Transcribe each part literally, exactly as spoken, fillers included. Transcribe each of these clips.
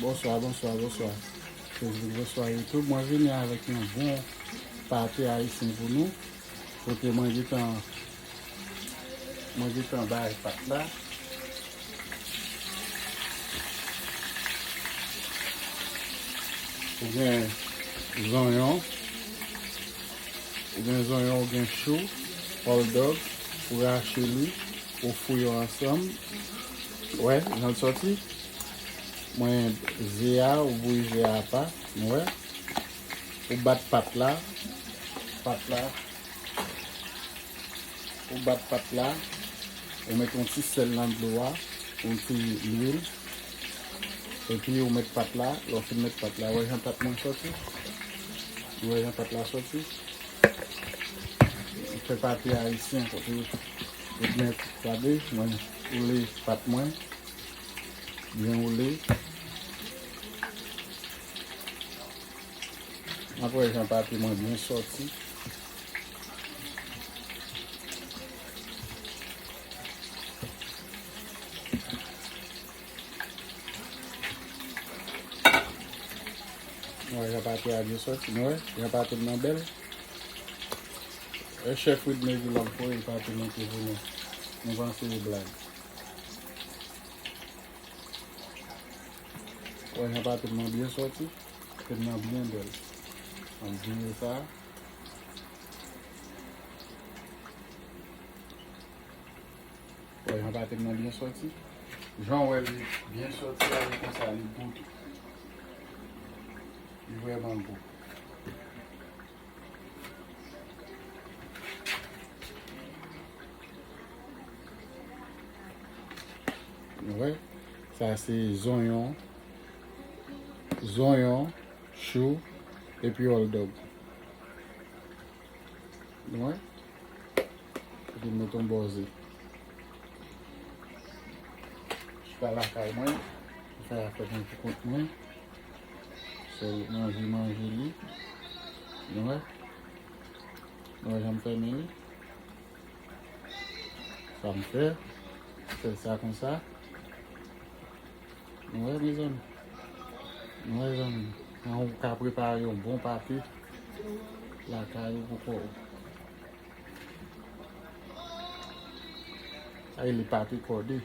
Bonswa, bonswa, bonswa. Fezbik, bonswa YouTube. Mwen vini avèk yon bon pate ayisyen pou nou. Kote mwen gentan, mwen gentan bay pat la. Ou gen zonyon, ou gen zonyon, ou gen chou, hòldòg, ou rache li, ou fouye yo ansanm. Wè, jan l sòti. Mwen, ze a, ou bouyi ze a apa, nou wè. Ou bat pat la, pat la. Ou bat pat la, ou met yon ti sèl nan dlo a, yon ti lwil. Epi ou met pat la, lè w fin met pat la, wè jan pat mwen sòti. Wè jan pat la sòti. Fè pate ayisyen kote ou byen gade, mwen woule pat mwen, byen woule. Apre jan pate mwen byen sòti. Mwen jan pate a byen sòti, mwen jan pate m nan bèl. E chèf Widney Villa k voye pate monte pou nou. Nou panse e blag. Wè jan pate m nan byen sòti. Pate m nan byen bèl. Ann vire sa. Wè jan pate m nan byen sòti. Jan w wè li byen sòti a, li konsa li gou tou. Li vrèman gou. Wè, sa se zonyon, zonyon, chou, epi hòldòg. Wè. Epi m met yon bòze. Chita lakay mwen, m fè afè mwen pou kont mwen. Sèl manje, manje li. Nou wè? Nou wè jan m fèmen li? Sa m fè. Fè sa konsa. Nou wè, mezanmi? Nou wè, zanmi? Jan ou ka prepare yon bon pate lakay ou pou kò ou. Sa rele pate kòde.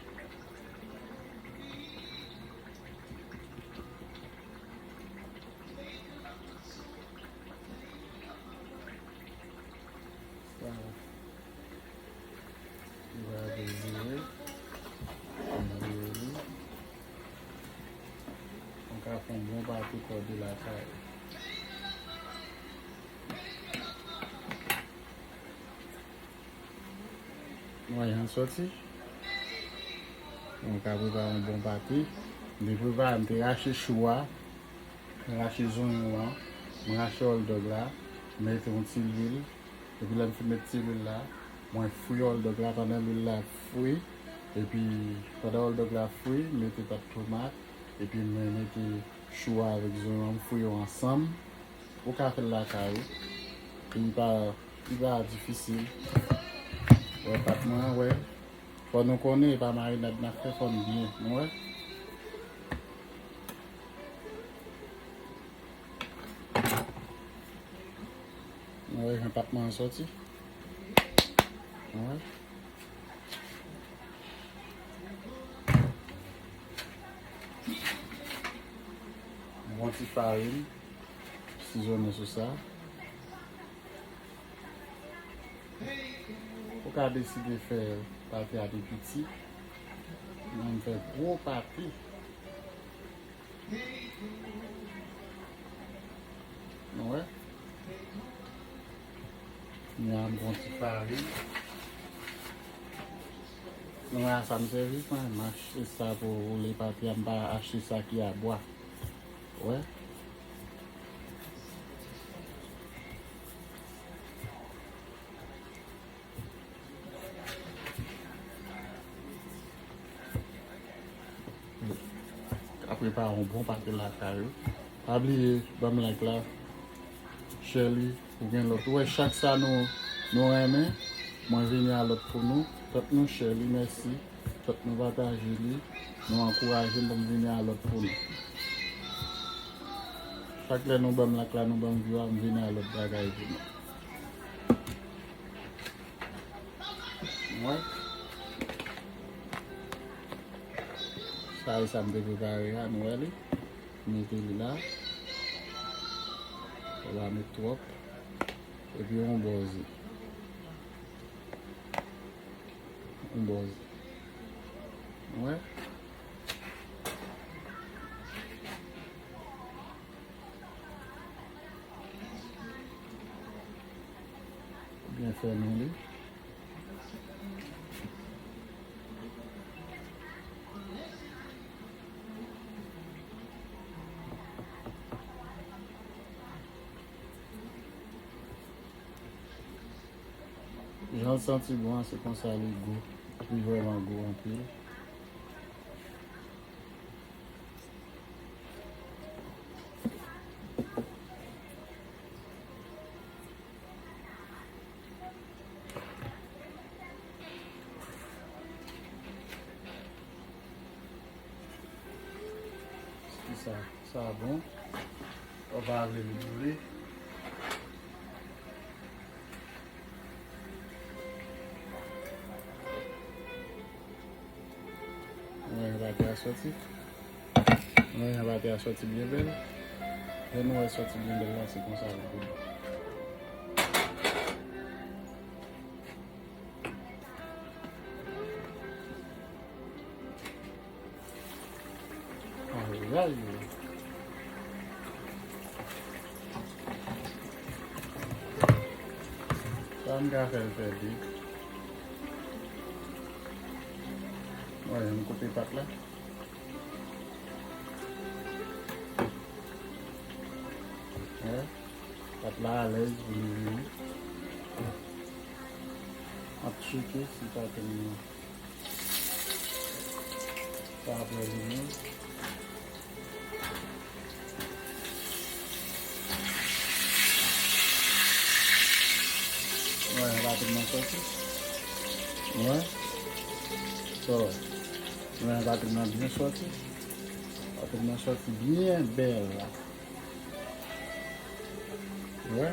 Sa. Li va vire. Vire li. Ou ka fè yon bon pate kòde lakay ou. Mwen jan sòti. Mwen ka prepare yon bon pate. M te prepare, m te rache chou a, m rache zonyon an, m rache hòldòg la, m mete yon ti lwil. Epi lè m fin met ti lwil la, mwen fri hòldòg la pandan lwil la ap fri. Epi pandan hòldòg la ap fri, m mete pat tomat. Epi mwen mete chou a avèk zonyon an, m fri yo ansanm. Ou ka fè l lakay ou. Li pa, li pa difisil. Wè pat mwen an, wè. Fò nou konnen, e pa marinad n ap fè, fò n byen. Nou wè? Nou wè jan pat mwen an sòti? Nou wè? Yon ti farin, sizonnen sou sa. Ou ka deside fè pate a pi piti. Mwen, m fè gwo pate. Nou wè? Kounye a m pran ti farin. Nou wè a sa m sèvi, mwen, m achte sa pou woule pate a, m pa achte sa ki a bwa. Wè? Ka prepare yon bon pate lakay ou. Pa bliye ban m like la, share li, pou gen lòt. Ou wè, chak sa nou, nou renmen, mwen vini a lòt pou nou. Tank nou share li, mèsi. Tank nou pataje li, nou ankouraje m pou m vini a lòt pou nou. Chak lè nou ban m lak la, nou ban m view a, m vin ak lòt bagay pou nou. Wè. Sa e sa m te prepare a, nou wè li. Mete li la. Ou pa met twòp. Epi yon bòz. Yon bòz. Wè. Byen fèmen li. Jan l santi bon an, se konsa li gou. Li vrèman gou anpil. Sa, sa bon. Ou pa vle li boule. Mwen, pate a soti. Mwen, pate a soti byen bèl. Lè nou wè soti byen bèl la, se konsa nou koule. Ayayay. Sa m ka fè l fè de. Wè, m koupe pat la. Wè, pat la alèz pou li vini. M ap tcheke si pa te Sa ap revini. Wè, rapidman soti. Wè. So, wè, rapidman byen soti. Rapidman soti byen bèl la. Wè.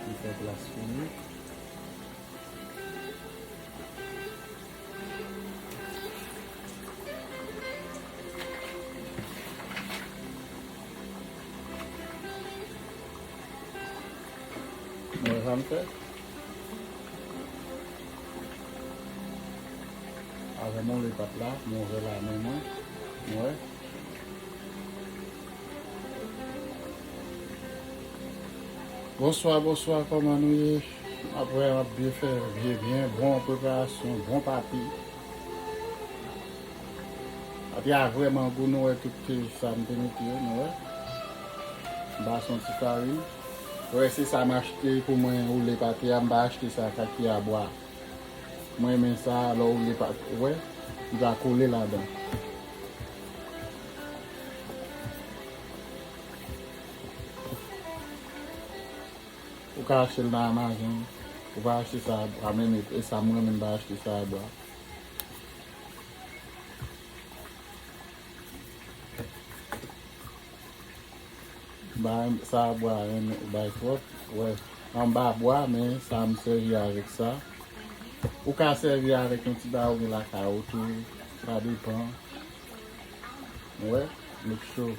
Li fè plas pou li. Mwen sa m fè. Avè m oule pat la, m ouvè la men mwen. Mwen. Bonswa, bonswa, kòman nou ye? Apre, m ap byen fè, byen, byen, bon preparasyon, bon pate. Pate a vrèman gou, nou wè tout sa m te mete yo, nou wè. M pase yon ti farin. Wè, se sa m achte pou mwen oule pate a, m pa achte sa kaki a bwa. Mwen renmen sa, lè w oule pate, wè, li pa kole ladan. Ou ka achte l nan Amazon. Ou pa achte sa a bwa menm, e sa mwen menm pa achte sa a bwa. Ba, sa a bwa renmen, ou bay twòp. Wè, anba bwa, men sa m sèvi avèk sa. Ou ka sèvi avèk yon ti bawon lakay ou tou, sa depan. Wè, make sure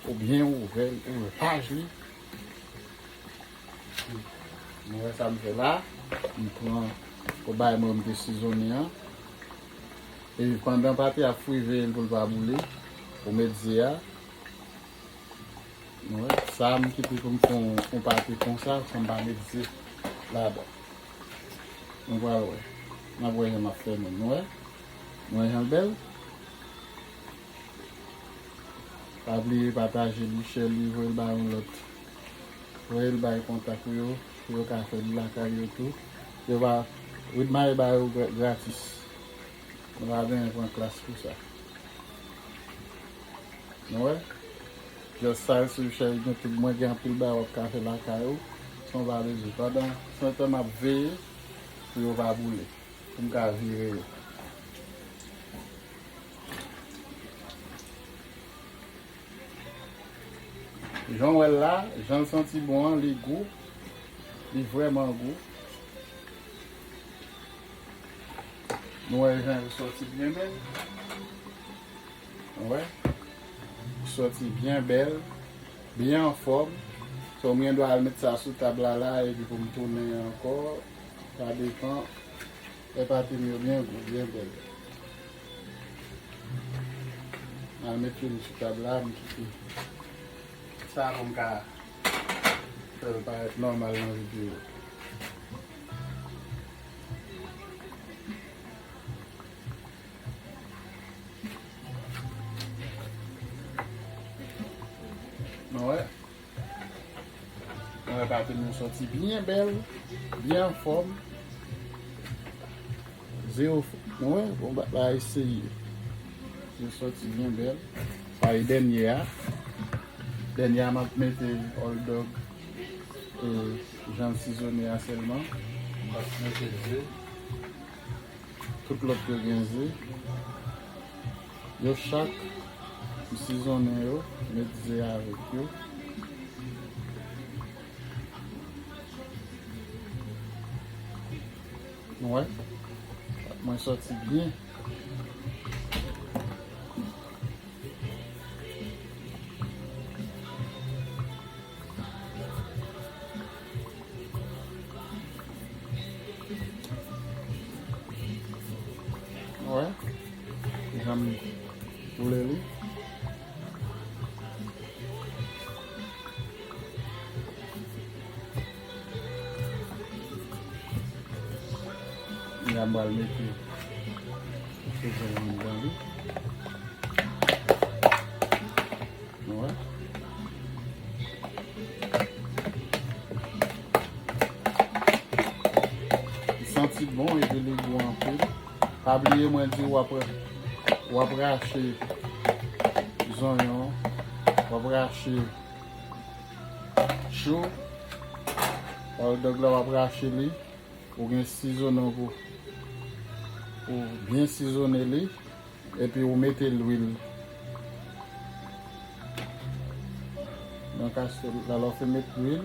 ou byen ouvè l, ou laj li. Nou wè sa m fè la. M pran kobay mwen, m te sizonnen an. E pandan pate a ap fri, veye l pou l pa boule. Ou met ze a. Nou wè, sa m kite pou m fè yon, yon pate konsa, fò m pa met ze ladan. Nou pral wè. N ap wè jan m ap fè menm. Nou wè? Nou wè jan l bèl? Pa bliye pataje li, share li, voye l bay yon lòt. Voye l bay kontak ou yo, pou yo ka fè li lakay yo tou. Yo va, Widmaye ba yo gra-, gratis. Nou pa bezwen pran klas pou sa. Nou wè? Just sa, sou chèn YouTube, mwen gen anpil bagay w ap ka fè lakay ou, san w pa bezwen. Pandan, san tan m ap veye pou yo pa boule, pou m ka vire yo. Jan w wè l la, jan l santi bon an, li gou. Li vrèman gou. Nou wè jan l sòti byen bèl. Ou wè? Li sòti byen bèl, byen anfòm. So, mwen gen dwa al met sa sou tab la la, epi pou m tounen ankò. Sa depann. Lè pate m yo byen gou, byen bèl. Al met youn sou tab la, m kite sa pou m ka fè l parèt nòmal nan videyo. Nou wè? Nou wè pate m yo sòti byen bèl, byen anfòm. Zewo fot. Nou wè? Bon, ba, ba eseye. Yo sòti byen bèl. Sa e dènye a. Dènye a, m ap mete old dog, e, jan l sizone a sèlman. M p ap mete ze. Tout lòt yo gen ze. Yo chak, m sizonnen yo, met ze avèk yo. Ou wè? Mwen sòti byen. Wè, jan m boule li. Mwen pral mete sezon anndan li. Wè. Li santi bon epi li gou anpil. Pa bliye mwen di w ap, w ap rache zonyon, w ap rache chou, old dog la w ap rache li. Ou gen sizonnen pou, pou byen sizonnen li. Epi ou mete lwil nan kastwèl la. Lè w fin met lwil,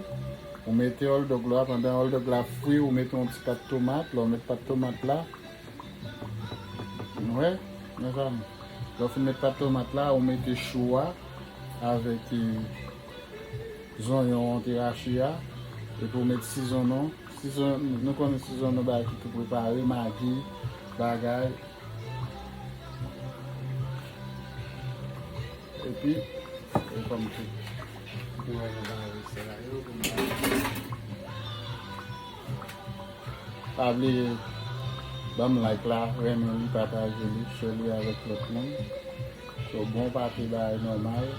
ou mete old dog la. Pandan old dog la fri, ou mete yon ti pat tomat. Lè w met pat tomat la, nou wè, mezanmi. Lè w fin met pat tomat la, ou mete chou a avèk, e, zonyon an te rache a. Epi ou met sizonnen. Sizon, nou konnen sizonnen bagay ki tou prepare, magi, bagay. Epi, e kòm tou. Pou wè nou ba resè la yo, pou nou ba. Pa bliye, ban m like la, renmen li, pataje li, share li avèk lòt moun. So, bon pate bagay nòmal.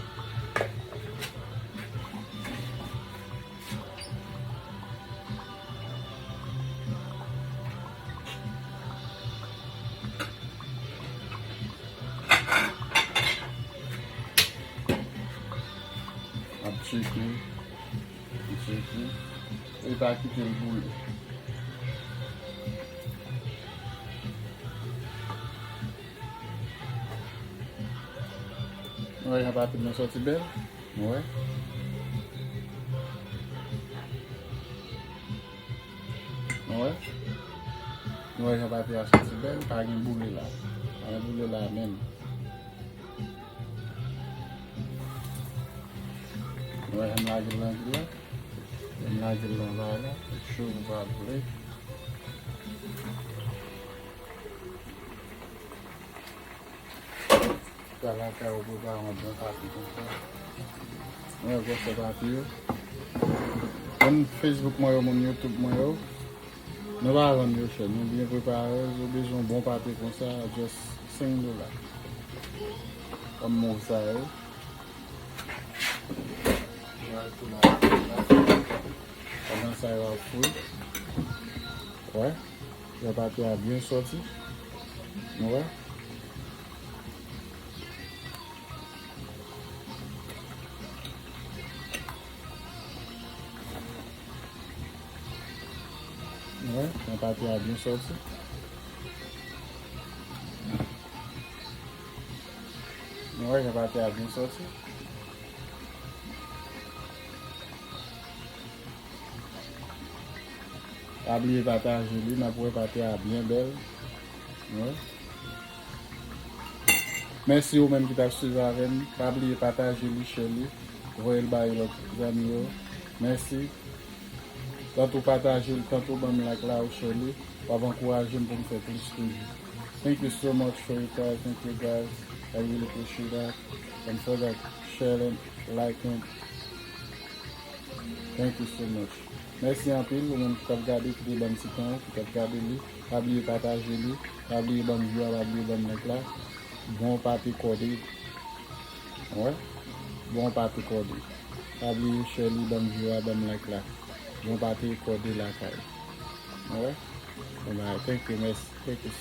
Ap tcheke, tcheke. E pa kite l boule. Nou wè jan pate m nan sòti bèl. Nou wè. Nou wè. Nou wè jan pate a sòti bèl. Pa gen boule la. Pa gen boule la menm. Nou wè jan m lage l nan dlo la. M lage l nan bagay la. Li cho pou pa boule. Sa lakay ou prepare yon bon pate konsa. Mwen gwosè pate yo. Moun Facebook mwen yo, moun YouTube mwen yo, nou pa vann yo chè. Nou byen prepare, si w bezwen yon bon pate konsa, just senk dola. Kòm mov sa yo. Pandan sa yo ap fri. Wè. Jan pate a byen sòti. Nou wè. Nou wè, jan pate a byen sòti. Nou wè, jan pate a byen sòti. Pa bliye pataje li, n ap wè pate a byen bèl. Wè. Mèsi ou menm ki t ap swiv avè m. Pa bliye pataje li, share li, voye l bay lòt zanmi yo. Mèsi. Tanto pataje l, tanto ban m like la ou share li, w ap ankouraje m pou m fè plis toujou. Thank you so much for your time. Thank you guys. I really appreciate that. Don't forget sharing, liking. Thank you so much. Mèsi anpil ou menm ki t ap gade, ki te ban m ti tan, ki t ap gade li. Pa bliye pataje li. Pa bliye ban m view a, pa bliye ban m like la. Bon pate kòde. Wè. Bon pate kòde. Pa bliye share li, ban m view a, ban m like la. Bon pate kòde lakay. Wè. Bon bagay. Thank you, mèsi. Thank you.